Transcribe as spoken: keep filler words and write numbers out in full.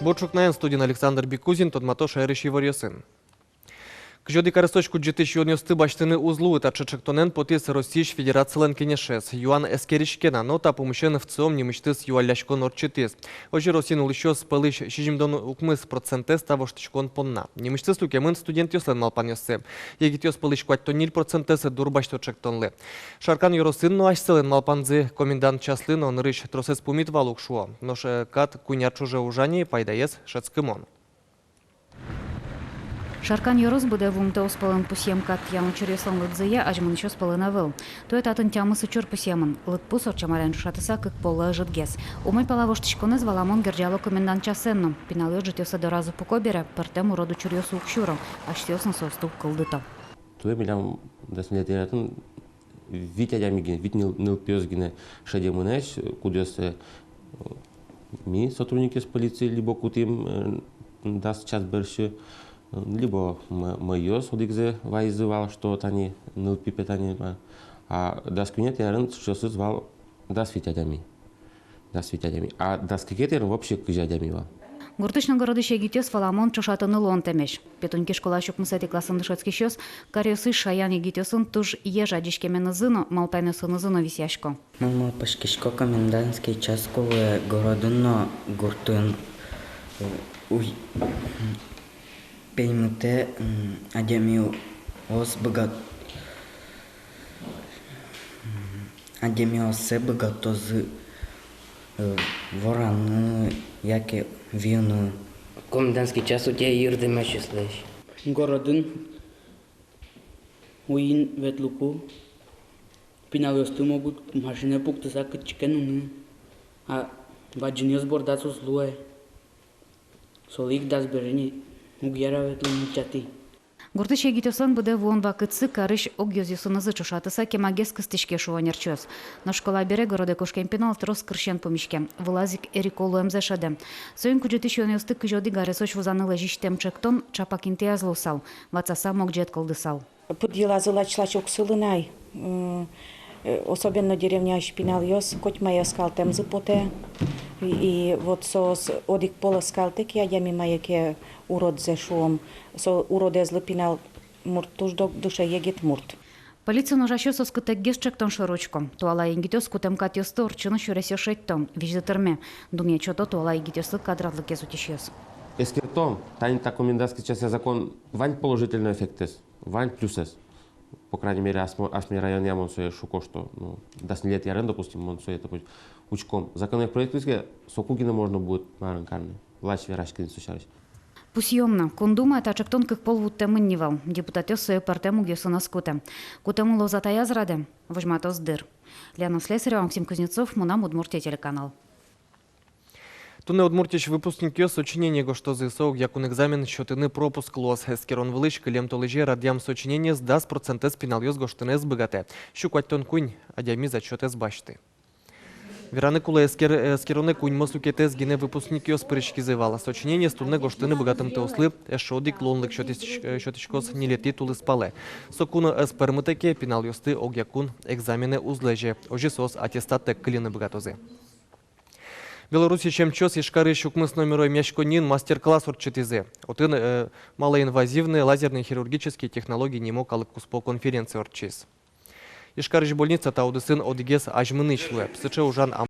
Бур ӵукнаен, студиын Александр Бикузин, тодмато шаерысь иворъёсын. Кызь одӥг аресозь кудӟытӥсь юонъёсты басьтыны уз луы. Таӵе ӵектонэн потӥз Россиысь Федерацилэн Кенешез. Юан эскериське на, но та пумысен ВЦИОМ нимысьтыз юалляськон ортчытӥз. Озьы Россиын улӥсьёс пӧлысь сизьымдон укмыс процентэз та воштӥськон понна. Нимысьтыз люкемын студентъёслэн малпанъёссы. Егитъёс пӧлысь куатьтон ньыль процентэз дурбасьто ӵектонлы. Шаркан ёросын но асьсэлэн малпанзы: комендант часлы но нырысь тросэз пумит вал ук, шуо. Нош, э, кат куинь ар ӵоже ужа ни, пайдаез шӧдскымон. Шаркан ёрос быдэ вуымтэос пӧлын пусъем кат тӥям учыръёслэн лыдзыя азьмынӥсьёс пӧлын ӧвӧл. Туэ татын тямыс учыр пусъемын. Лыдпус ортчем арен ӵошатыса кык поллы ӧжытгес. Умой пала воштӥськонэз, валамон, герӟало комендант часэн но. Пиналъёс ӝытъёссэ доразы пуко бере, пӧртэм урод учыръёс уг сюро, асьсэос но соосты уг кылдыто. Туэ милям дас ньылетӥ арын вить адями гинэ, вить ныл-, нылпиос гинэ шедемын ась, кудъёссэ, э, ми, сотрудникъёс полиции, либо кутӥм, э, дас час берсьы, э, либо мӧ-, мӧйыос одӥгзэ вайизы вал, что тани нылпи пе тани, а, а дас куинетӥ арын сыӵеосыз вал дас вить адями. Дас вить адями. А дас кыкетӥ арын вообще кызь адями вал. Гуртысь но городысь егитъёс, валамон, ӵошатыны луонтэмесь. Петуньки школаысь укмысэтӥ классын дышетскисьёс каръёсысь шаян егитъёсын туж ӟеч адӟиськеменызы но, малпанъёсынызы но висъясько. Мон малпаськисько, комендантский час кулэ городын но гуртын, э, уй-, пеймытэ, м, адямиос быгат-, м, адямиоссэ быгатозы, э, вораны яке виыны. Комендантский час утё йырдэмъёслэсь. Городын уйин ветлыку, пиналъёсты могут машинае пуктыса кытчы ке нуны, а бадӟымъёс бордаз уз луэ. Солы ик дас быре ни, уг яра ветлыны ӵатӥ. Гуртысь егитъёслэн быдэ вуон вакытсы карысь огъёзъёсынызы ӵошатыса кемагес кыстӥське, шуо ӧнерчиос. Нош школа бере городэ кошкем пинал трос кырсен пумиське, вылаз ик эрико луэмзэ шӧдэ. Соин кудӟытӥсь юонъёсты кызь одӥг аресозь вузаны лэзисьтэм ӵектон ӵапак интыяз луысал, ватсаса могӟет кылдысал. Пыд йылазы лач-лач уг сылы на ай. М, э, особенно деревняысь пиналъёс, котьмае оскалтэмзы потэ. И, и вот соос одӥг пол оскалтэ ке адями мае ке уродзэ, шуом, со уродэзлы пинал мурт туж док дыше, егит мурт. Полициын ужасьёс оскытэкгес ӵектон шоры учко. Туала егитъёс кутэм катъёсты ортчыны сюресъёс шедьто, визьды тырме. Дунъет сёто туала егитъёслы кадрадлыкез утисьёс. Эскером, тани та комендантский часъя закон вань положительной эффектэз. Вань плюсэз. По крайней мере, асьме, асьме районъя мон сое шуко, что, ну, дас ньылетӥ арын, допустим, мон сое, допустим, учком. Законопроект виске, соку гинэ можно будет марын карны. Лач вераськыны со сярысь. Пусъём на, Кун Думае та ӵектон кык пол вуттэмын ни вал. Депутатъёс сое пӧртэм угъёсын ӧз кутэ. Кутэмын луоз-а таяз радэ, возьматоз дыр. Лена Слесарева, Максим Кузнецов, «Мынам Удмуртие» телеканал. Туннэ Удмуртиысь выпускникъёс сочинение гожтозы. Со огъякун экзамен сётыны пропуск луоз. Эскерон вылысь кылем толэзе радъям сочинениез дас процентэз пиналъёс гожтыны ӧз быгатэ. Сю куатьтон куинь адями зачётэз басьты. Вераны кулэ, эскер-, эскеронэ куиньмос люкетэз гинэ выпускникъёс пыриськизы вал. Сочинениез туннэ гожтыны быгатымтэослы эшшо одӥг луонлык сётӥсь-, э, сётӥськоз ньылетӥ тулыспалэ. Соку но ӧз пӧрмытэ ке, пиналъёсты огъякун экзаменэ уз лэзе. Озьы соос аттестаттэк кыльыны быгатозы. Белоруссиысь эмчиос Ижкарысь укмыс номеро эмъяськонниын мастер-класс ортчытӥзы. Отын, э, малоинвазивные лазерные хирургические технологии нимо калык куспо конференция ортчиз. Ижкарысь больница та удысын одӥгез азьмынӥсь луэ. Сыӵе ужан ам-